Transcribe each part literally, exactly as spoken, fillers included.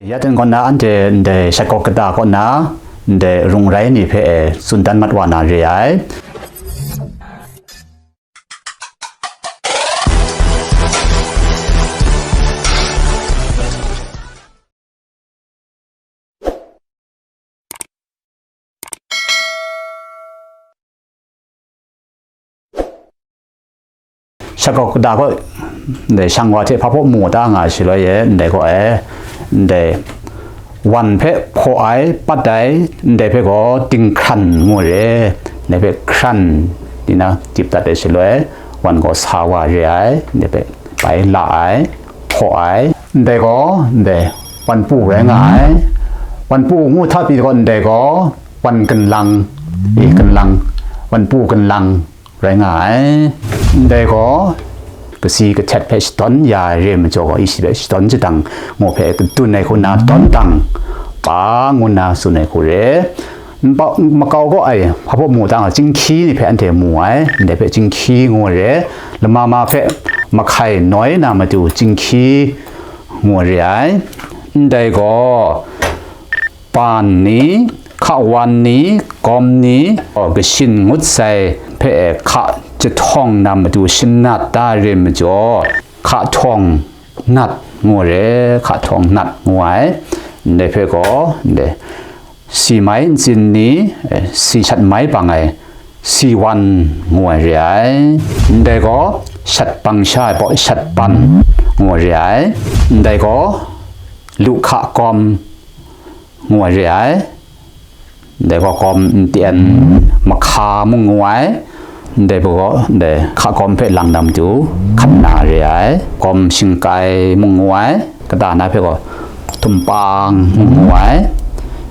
Ya ten kaw na anhte ndai shat kaw kata kaw na ndai rung rai ni hpe e tsun dan mat wa na re ai. Shat kaw kata kaw, ndai shang wa hte hpa hpaw mu ta nga ai shaloi e, ndai kaw e, ndai wan hpe hpaw ai, pat ai, ndai hpe gaw dinghkran ngu re, ndai hpe hkran, di na, dip dat ai shaloi, wan gaw sa wa re ai, ndai hpe bai la ai, hpaw ai, ndai gaw, ndai wan pu rai nga ai, wan pu ngu hta pyi gaw, ndai gaw wan ginlang, e, ginlang, wan pu ginlang, rai nga ai. Ndai gaw, kasi kahtet hpe shadawn ya ai re majaw gaw, isi hpe shadawn jadang ngu hpe kadun ai hku na, dawn dang pa ngu nna tsun ai hku re. Npa-, makau kaw ai, hpa hpaw mu ta nga, chyinghkyi ni hpe anhte mu ai, ndai hpe chyinghkyi ngu ai re. Lama ma hpe mahkai noi na matu chyinghkyi ngu ai re ai. Ndai gaw, pan ni, hka wan ni, gawm ni, gaw, kashin ngut sai hpe hka jahtawng na matu shanat ta re majaw, hka htawng nat ngu re, hka htawng nat ngu ai. Ndai hpe gaw, ndai, si mai ntsin ni, eh, si shat mai bang ai, si wan ngu ai re ai. Ndai gaw, shat bang sha ai baw shat ban ngu ai re ai. Ndai gaw, lu hka gawm ngu ai re ai. Ndai gaw gawm nten mahka mung ngu ai. Ndai gaw, ndai hka gawm hpe lang na matu hkat na re ai. Gawm shingkai mung ngu ai. Kata na hpe gaw tumpang mung ngu ai.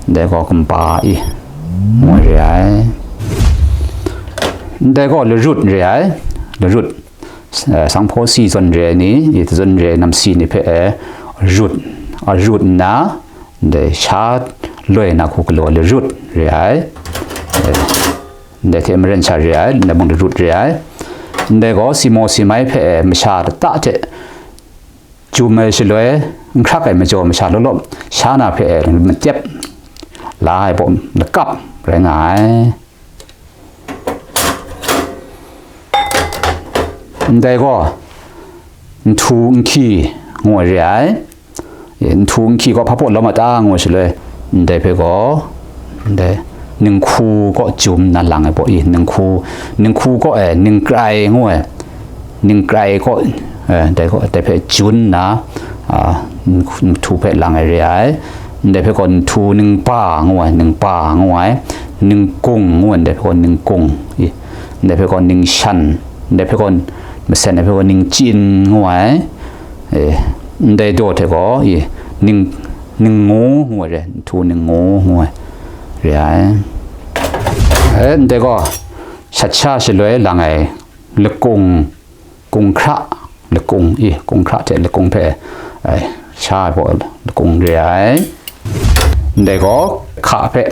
Ndai gaw kumpa i ngu ai re ai. Ndai gaw larut re ai. Larut. Eh, sanghpaw si zawn re ai ni, i zawn re ai namsi ni hpe, eh, rut, a rut nna, ndai sha loi na hku galaw larut re ai. Eh, ndai hte maren sha re ai, ndai mung larut re ai. Ndai gaw si maw si mai hpe, eh, masha lata hte jum ai shaloi, n hkrak ai majaw masha law law, sha na hpe, eh, matep la ai baw lakap rai nga ai. Ndai gaw, nhtu nhki ngu ai re ai. E, nhtu nhki gaw hpa hpaw lawm a ta ngu ai shaloi, ndai hpe gaw, ndai, ninghku kaw jum nna lang ai baw i, ninghku, ninghku kaw e, ningkrai ngu ai, ningkrai kaw, e, dai kaw, dai hpe jun nna, a, nhtu hpe lang ai re ai. Ndai hpe gaw nhtu ningba ngu ai, ningba ngu ai, ningkung ngu ai, ndai hpe gaw ningkung i, ndai hpe gaw ningshan, ndai hpe gaw, masen ndai hpe gaw ningchyin ngu ai, e, ndai daw hte gaw i, ning, ningngu ngu ai re, nhtu ningngu ngu ai re ai. E, ndai gaw, shat sha shaloi lang ai lakung, kunghkra lakung i, kunghkra hte lakung hpe, ai, sha ai baw lakung re ai. Ndai gaw, hka hpe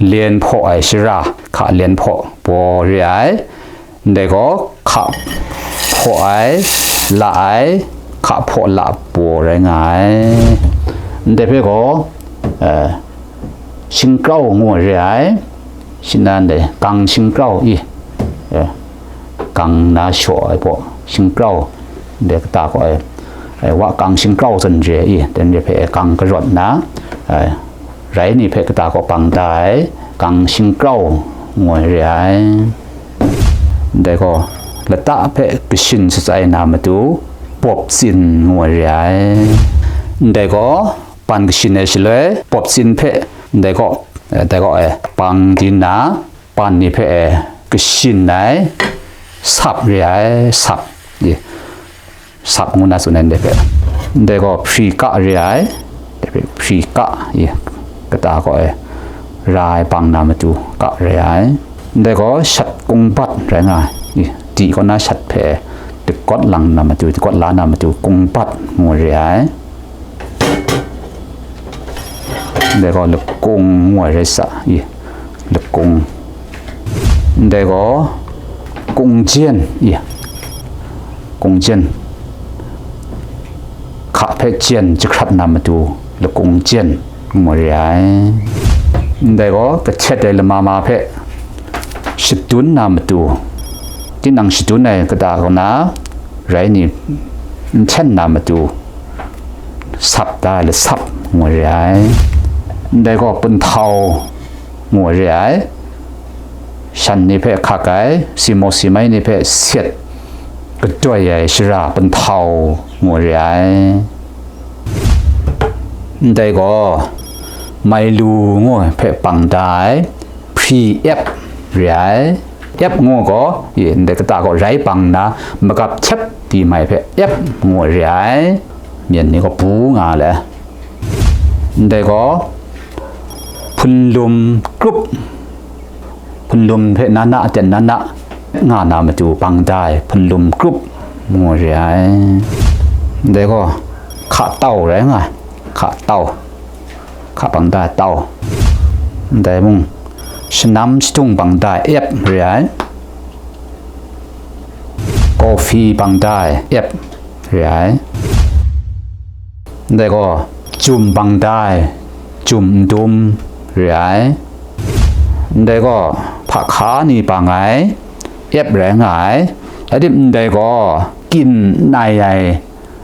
len hpaw ai shara, hka len hpaw baw re ai. Ndai gaw, hka hpaw ai, la ai, hka hpaw la baw rai nga ai. Ndai hpe gaw, eh, shingkrau ngu ai re ai. Shi nan de, gang shingkrau i, eh, gang na shaw ai baw shingkrau, de kata gaw ai, ai, wa gang shingkrau zawn re i, dan re hpe gang karawt na, ai, rai ni hpe kata gaw bang da ai, gang shingkrau ngu ai re ai. Ndai gaw, lata hpe kashin shatsai na matu, bawp tsin ngu ai re ai. Ndai gaw, pan kashin ai shaloi, bawp tsin hpe, ndai gaw, eh, dai gaw, eh, bang di nna, pan ni hpe, eh, kashin ai, sap re ai, sap, i, sap ngu na tsun ai ndai hpe. Ndai gaw hpri ka re ai, ndai hpe hpri ka, i, kata gaw, eh, ra ai bang na matu ka re ai. Ndai gaw shat kungbat rai nga ai, i, di kaw na shat hpe dagawt lang na matu, dagawt la na matu kungbat ngu re ai. Ndai gaw lakung ngu ai rai sa, i, lakung. Ndai gaw kungjen, i, kungjen. Hka hpe jen jahkrat na matu, lakung jen ngu re ai. Ndai gaw, kahtet ai lama ma hpe shadun na matu, tinang shadun ai kata kaw na rai ni, n hten na matu, sap da ai lasap ngu re ai. Ndai gaw, punhtau ngu re ai. Shan ni hpe hkak ai, simo simai ni hpe set kadoi ai shara punhtau ngu re ai. Ndai gaw, mailu ngu hpe bang da ai, hpri ep re ai. Ep ngu gaw, i, ndai kata gaw rai bang nna, magap hkyep di mai hpe ep ngu re ai. Myen ni gaw bu nga le. Ndai gaw, hpunlum krup, hpunlum hpe na na, aten na na, nga na matu bang da ai, hpunlum krup ngu re ai. Ndai gaw, hka tau rai nga ai, hka tau, hka bang da ai tau. Ndai mung, shanam shadung bang da ai, ep re ai. Kawhpi bang da ai, ep re ai. Ndai gaw, jum bang da ai, jum ndum re ai. Ndai gaw, hpa hka ni bang ai, ep rai nga ai. Rai tim, ndai gaw, kyin nai ai,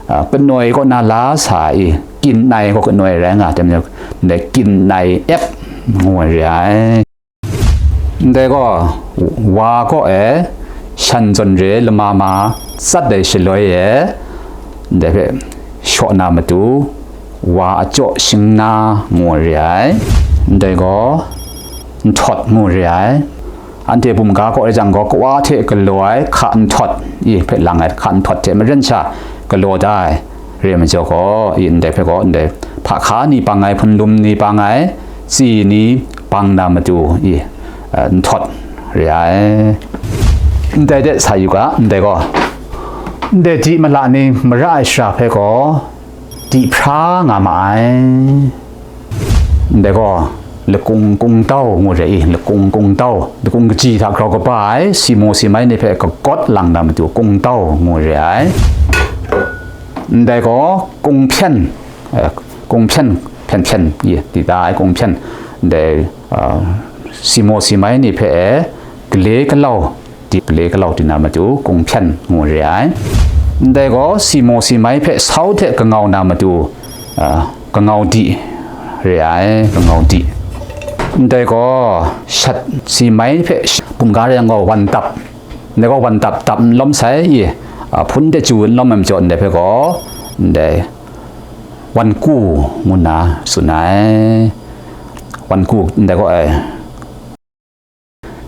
a, kanoi kaw na la sa i, kyin nai gaw kanoi rai nga ai, ndai kyin nai ep ngu ai re ai. Ndai gaw, wa kaw e shan zawn re lama ma tsat ai shaloi e, ndai hpe shaw na matu, wa ajaw shingna ngu re ai. Ndai gaw, nhtawt ngu re ai. Anhte bumga kaw rai jang gaw, kawa hte galaw ai hka nhtawt, i hpe lang ai hka nhtawt hte maren sha galaw da ai. Re ai majaw gaw, i ndai hpe gaw, ndai hpa hka ni bang ai, hpunlum ni bang ai, tsi ni bang na matu, i, eh, nhtawt re ai. Ndai de sa yu ga, ndai gaw, ndai di mala ni mara ai shara hpe gaw, di hpra nga ma ai. Ndai gaw, lakung kungtau ngu re i, lakung kungtau, lakung kaji hta grau kaba ai, simo simai ni hpe kagawt lang na matu kungtau ngu re ai. Ndai gaw, kunghpyen, eh, kunghpyen, hpyen hpyen, i, di da ai kunghpyen, ndai, ah, simo simai ni hpe gale galau, di gale galau di na matu, kunghpyen ngu re ai. Ndai gaw, simo simai hpe sau hte kangau na matu, ah, kangau di re ai, kangau di. Ndai gaw, shat simai hpe sh-, bumga rai yang gaw, wan dap. Ndai gaw wan dap dap n lawm sai i, a, hpun de chyu n lawm ai majaw, ndai hpe gaw, ndai wan ku ngu nna tsun ai. Wan ku ndai gaw ai,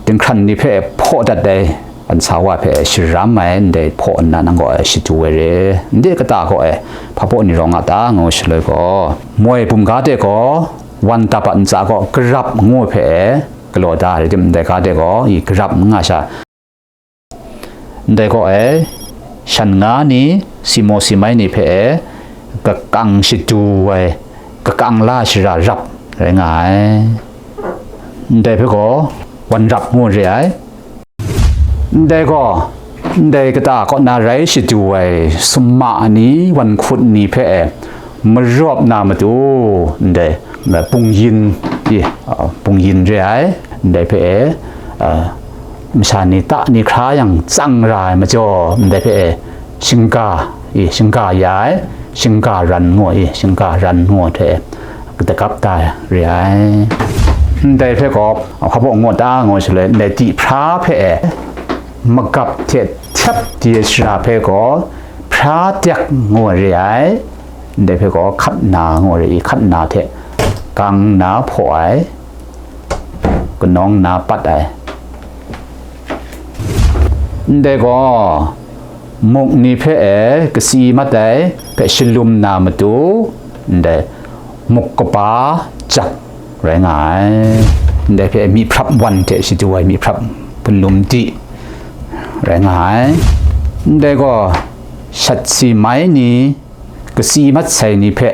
dinghkran ni hpe hpaw dat ai, ansa wa hpe sharam ai, ndai hpaw nna nang gaw ai shadu ai re, ndai kata gaw ai, hpa baw ni rawng a ta, ngu shaloi gaw, moi bumga de gaw, wan dap a ntsa gaw, karap ngu hpe galaw da ai, rai tim, ndai ga de gaw, i karap n nga sha, Ndai gaw e, shan nga ni, simo simai ni hpe e, kakang shadu ai, kakang la shara rap rai nga ai. Ndai hpe gaw, wan rap ngu re ai. Ndai gaw, ndai kata kaw na rai shadu ai, summa ni, wan hkut ni hpe e, marawp na matu, ndai, bungyin, i, a, bungyin re ai, ndai hpe e, a, masha ni ta ni hkra yang tsang ra ai majaw, ndai hpe e, shingga, i, shingga ya ai, shingga ran ngu, i, shingga ran ngu hte, dagap da re ai. Ndai hpe gaw, hpa baw ngu ta ngu shaloi, ndai di hpra hpe e, magap hte htyep di ai shara hpe gaw, hpra dek ngu re ai. Ndai hpe gaw hkat na ngu re i, hkat na hte gang nna hpaw ai, kanawng nna pat ai. Ndai gaw, muk ni hpe e kasi mat ai hpe shalum na matu, ndai muk kaba jak rai nga ai. Ndai hpe myi hprap wan hte shadu ai myi hprap punlum di rai nga ai. Ndai gaw, shat si mai ni, kasi mat sai ni hpe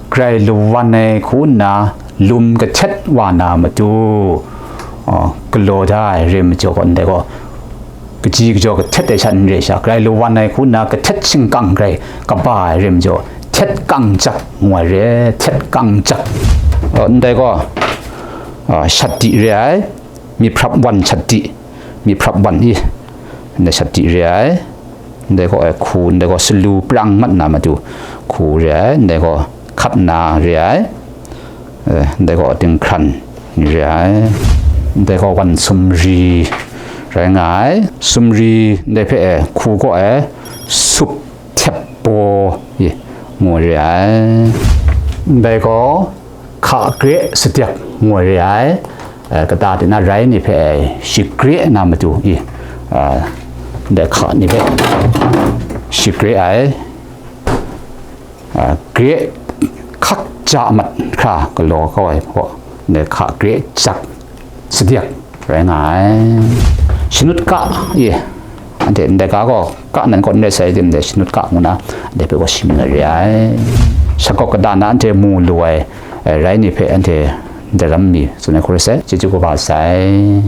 grai lawan ai hku nna lum kahtet wa na matu, a, galaw da ai re majaw gaw, ndai gaw, kaji kajaw kahtet ai sha n re sha, grai lawan ai hku nna kahtet shingkang grai kaba ai re majaw, Htet kang jak ngu ai re, htet kang jak. Ndai gaw, a, shat di re ai, myit hprap wan shat di, myit hprap wan i, ndai shat di re ai. Ndai gaw, e, hku, ndai gaw salu prang mat na matu hku re ai, ndai gaw hkat na re ai, e, ndai gaw dinghkran re ai, ndai gaw wan sumri rai nga ai. Sumri ndai hpe, e, hku gaw, e, sup htep baw i ngu re ai. Ndai gaw hka gre sadek ngu re ai. E, kata tina rai ni hpe shagre na matu i, e, ndai hka ni hpe shagre ai. A, gre hkak ja mat hkra galaw kau ai gaw, ndai hka gre jak sadek rai nga ai. Shanut ka i, anhte ndai ga gaw ka nan kaw n rai sai tim de, shanut ka ngu na, ndai hpe gaw shimying ai re ai. Shakawk kada na anhte mu lu ai, e, rai ni hpe anhte ndaram mi tsun ai hku rai sai, chyeju kaba sai.